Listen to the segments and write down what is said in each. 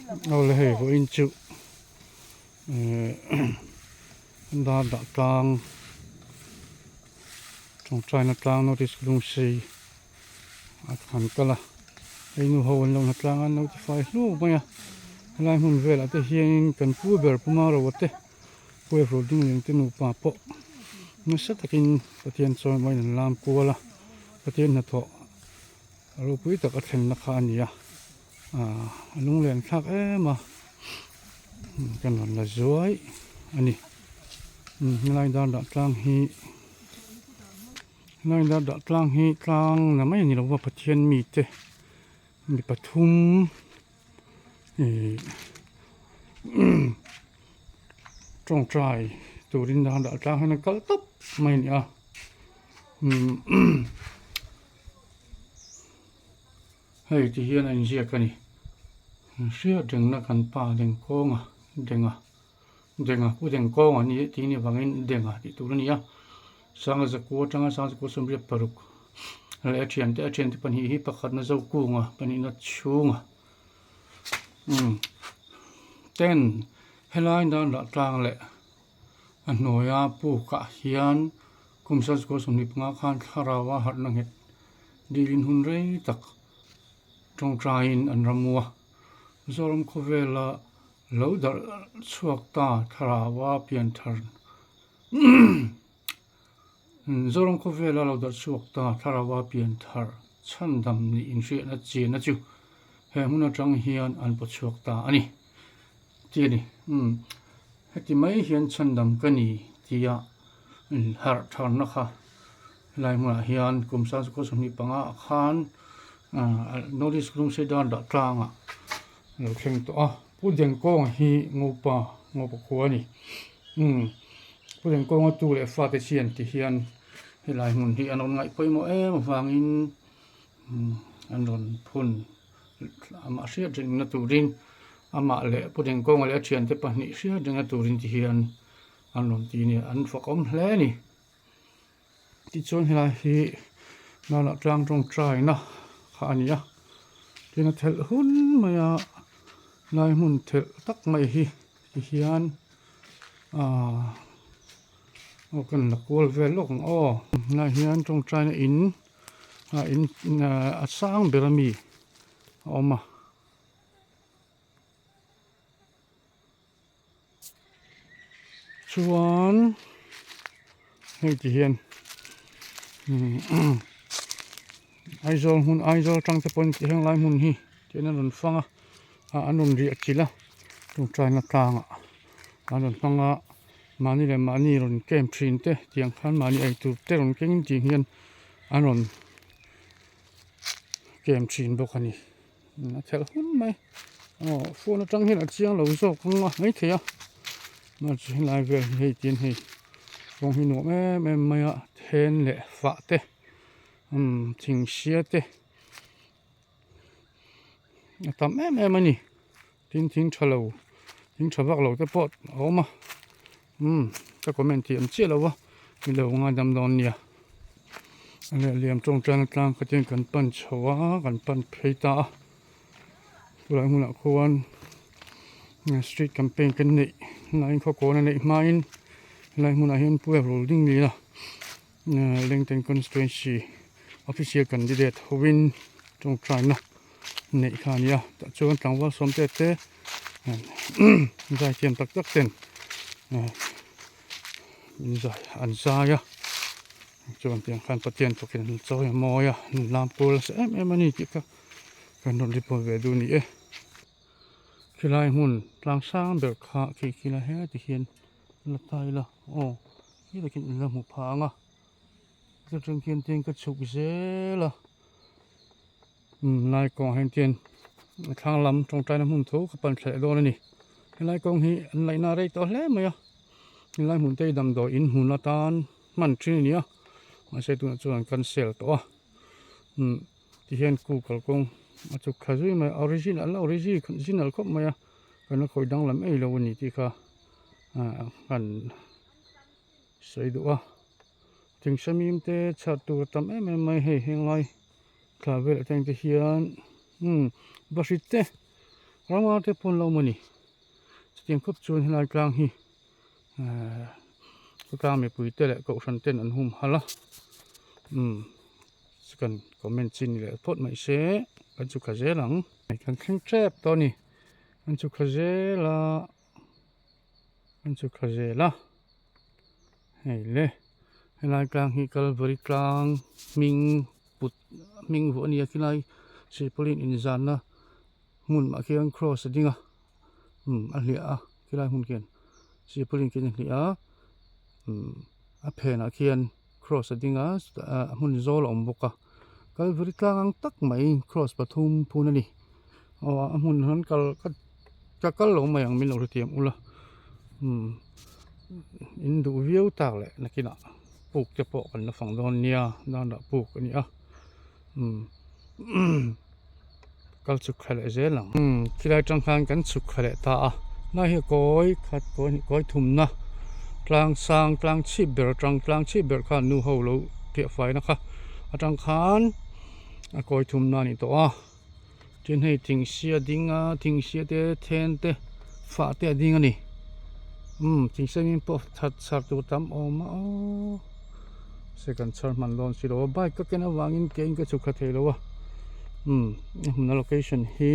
Awle hei vawiin chu ehh dar dah tlang tawngtaina tlang notice lungsei a han kal a hei nu ho an lo na tlang a an lo tifai hluk mai a helai hmun velah te hianin kan pu ber Pu Maroa te Pu Ephraim Dingleng te nupa pawh nasa takin Pathian chawi mawiin an lam kual a Pathian hnathawh ropui tak a thlenna kha a ni a. Aaa a lunglen thlak em a kan rawn la zuai a ni helai dar dah tlang hi helai dar dah tlang hi tlang la mai a ni lo va Pathian mite mi pathum ihh tawngtai turin dar dah tlang hian a kal tawp mai a ni a umm. Hei ti hian a inziak a ni. Hriat rengna kan pa Dengkawnga Denga Denga Pu Dengkawnga ni tih ni vangin Denga tih tur a ni a. Sanga Zakua atanga Sanga Zakua 86 leh a thiante a thiante pahnih hi pakhatna Zokunga pahnihna Chhunga umm ten helai dan lah tlang leh a hnuaia pukah hian kum Sanga Zakua 25 khan thlarau a harhna nghet Dilin hun rei tak tawngtaiin an ram u a, Mizoram khawvela lo darh chhuak ta thlaraua pianthar Mizoram khawvela lo darh chhuak ta thlaraua pianthar chhandam nih inhriatna chianna chu he hmun atang hian an paw chhuak ta a ni tih a ni. Heti mai hian chhandam ka ni tia harh tharna kha Helai hmunah hian kum 25 ah khan North East Lungsei dan dah tlangah a lo thleng tawh a, Pu Dengkawnga hi Ngopa Ngopa khua a ni. Umm Pu Dengkawnga tu leh fate chian ti hian helai hmun hi an rawn ngaih pawimawh em avangin an rawn phun amah hriat rengna turin amah leh Pu Dengkawnga leh a thiante pahnih hriat rengna turin ti hian an rawn ti a ni, an fakawm hle a ni. Tichuan helai hi Nana tlang tawngtaina kha a ni a, tin a thelh hun mai a, lai hmun thelh tak mai hi tihian aaa aw kan la kual vel lawk ang aw helai hian tawngtaina in a in a sang ber ami a awm a. Chuan hei ti hian Aizawl hmun Aizawl atang te pawhin heng lai hmun hi tihian an rawn fang a ah an rawn riah chilh a tawngtaina tlangah an rawn hmang a mahni leh mahni rawn camp thin te tiang khan mahni eitur te rawn keng tih hian an rawn camp thin bawk a ni. A thelh hun mai aw phone atang hian a chiang lo zawk ang a maithei a mahse helai vel hi hei tin hei kawng hi nuam em em mai a then leh fah te umm thing sia te a tam em em a ni tin thing tha lo thing tha vak lo te pawh a awm a umm ka comment thiam chiah lo a ni lo ngaidam dawn nia. A lehliam tawngtaina tlang kha chuan kan pan chho a kan pan phei ta a chulai hmunah khuan street campaign kan neih laiin khawkawn a neih hmain helai hmunah hian pu Errol Dinglina Lengten constituency official candidate hovin tawngtaina neih kha a ni a tah chuan tlangval sawmte te zaithiam tak tak ten. Zai an zai a chuan tiang khan Pathian thawkin an chawi a mawi a an lam kual nasa em em a ni tih kha kan rawn report ve duh a ni e. Khilai hmun tlang sang ber kha khi khilai heti hian la ta ila aw khi takin in la hmu phah ang a chutah khian tin ka chhuk zel a umm lai kawngah hian chuan a thlang lam tawngtaina hmun tho ka pan thleh dawn a ni helai kawng hi an laihna a rei tawh hle mai a helai hmun te hi damdawi in hmun atan hman thin a ni a mahse tunah chuan an cancel tawh a umm tihian ku kalkawng a chhuk thla zui mai a original a original khawp mai a kan la khawi danglam ei lo a ni tih kha ah kan sawi duh a thingsamim te chhiat tur a tam em em mai hei henglai. Thla vel atang te hian umm bahrit te Ramar te pawh an lo awm a ni. Chutiang khawp chuan helai tlang hi ehh khawtlang mipui te leh kohhran ten an hum halh a umm kan comment chin leh phawt mai se kan chu kha zel ang. Kan thleng tep tawh a ni kan chu kha zel a kan chu kha zel a hei le helai tlang hi kalvari tlang hming put hming vuah a ni a khilai silpaulin inzanna hmun ah khian cross a ding a umm a hliah a khilai hmun khian silpaulin khian a hliah a umm a phenah khian cross a ding a ah hmun zawl a awm bawk a kalvari tlang ang tak mai cross pathum phun a ni aw a hmun an kal ka kal lo mai ang min lo hrethiam ula umm in duh viau tak leh nakinah puk te pawh kan la fang dawn nia danah puk a ni a umm kal chhuk thla leh zel ang umm khilai atang khan kan chhuk thla leh ta a lai hi kawi khat kawi hnih kawi thumna tlang sang tlang chhip ber atang tlang chhip ber khan nu ho lo piah faina kha atang khan a kawi thumna a ni tawh a tin hei thingsia ding a thingsia te then te fah te a ding a ni umm thingsia hming pawh that char tur tam awm a aw se kan chhar hman dawn si lo a bike ka ken avangin ke in ka chhuk thla thei lo a umm a hmuna location hi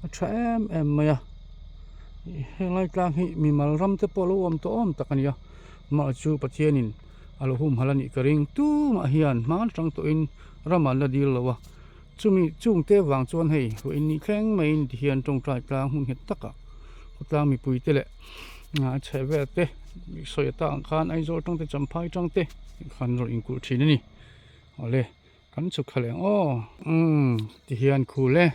a tha em em mai a henglai tlang hi mimal ram te pawh a lo awm tawh awm tak a ni a amah chu Pathianin a lo humhalh a nih ka ring tumah hian hman atang tawhin ram an la dil lo a chumi chungte vang chuan hei vawiin ni thleng maiin tihian tawngtai tlang hmun nghet takah khawtlang mipui te leh a chheh vel te sawi ata ang khan Aizawl atang te Champhai atang te khan rawn inkulh thin a ni awle kan chhuk thla leh ang aw umm tihian khul e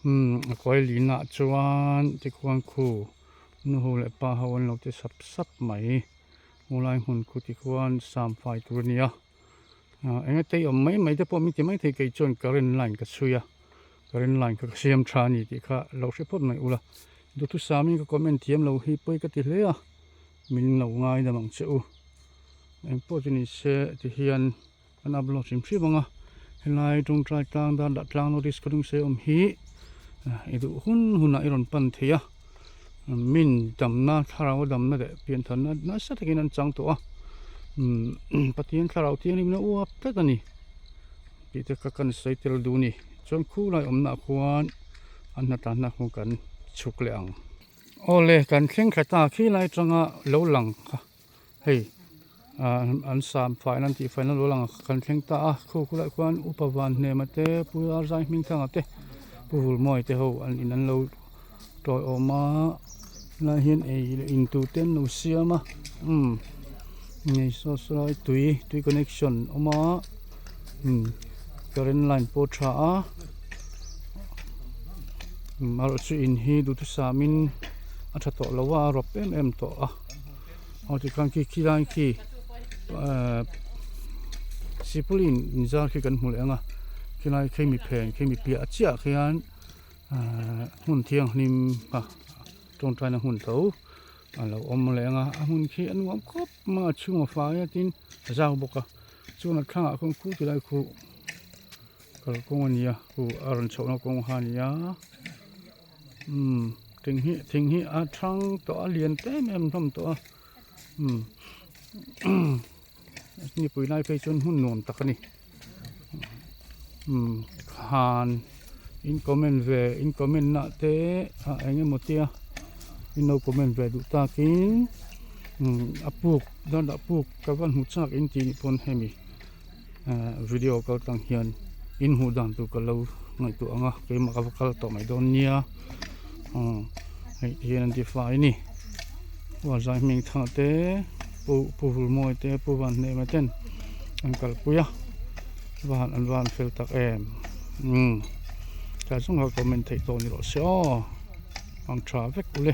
umm a kawi linah chuan tikhuan khu nu ho leh pa ho an lo ti sap sap mai hulai hmun khu tikhuan sam fai tur a ni a. Ah eng ate awm mai mai te pawh min ti mai thei kei chuan current line ka chhui a current line kha ka siam tha a ni tih kha lo hre phawt mai ula duhthusam in ka comment thiam lo hi pawi ka ti hle a min lo ngai dam ang che u eng pawh chu ni se ti hian kan upload hrim hrim ang a helai tawngtai tlang dan lah tlang notice ka ring se awm hi i duh hun hunah i rawn pan thei a min damna thlarau damna leh piantharna nasa takin an chang tawh a umm Pathian thlarau thianghlim in a uap tlat a ni tih te kha kan sawi tel duh a ni chuan khulai awmna ah khuan an hna tanna khaw kan chhuk leh ang awle kan thleng thla ta khilai atanga lo lang kha hei ah an sam faina an tih faina lo lang kan thleng ta a khu khulai khuan upa van hnema te pu zai hming thanga te pu vulmawi te ho an in an lo tawi awm a helai hian ei leh in tur te an lo siam a umm nei saw saw lai tui tui connection a awm a umm current line pawh a tha a umm erawh chu in hi duhthusam in a tha tawh lo a a rawp em em tawh a aw tikhan khi khi lai khi ehh sipawlin inzar khi kan hmu leh ang a khilai khi mi phen khi mi piah chiah ah khian ehh hmun thianghlim a tawngtaina hmun tho a lo awm leh ang a a hmun khi a nuam khawp mai a chhung a fai a tin a zau bawk a chuan a thlangah khawn khu tilai khu kalkawng a ni a khu a rawn chhohna kawng kha a ni a. Umm thing hi thing hi a thang tawh a lian em em hlawm tawh a umm nipui lai phei chuan hmun nuam tak a ni umm han in comment ve in comment na te ah eng emaw tia in lo comment ve duh takin umm a puk dan ah puk ka van hmu chak in tih nih pawn hemi. Ehh video kal tlang hian in hmuh dan tur ka lo ngaihtuah ang a keimah ka va kal tawh mai dawn nia umm hei ti hian an ti fai a ni huan zai hming thang te pu pu vulmawi te pu vanhnema ten an kalpui a van an van fel tak em umm tlai zawng kha comment theih tawh ni rawh se aw ang tha vek ule.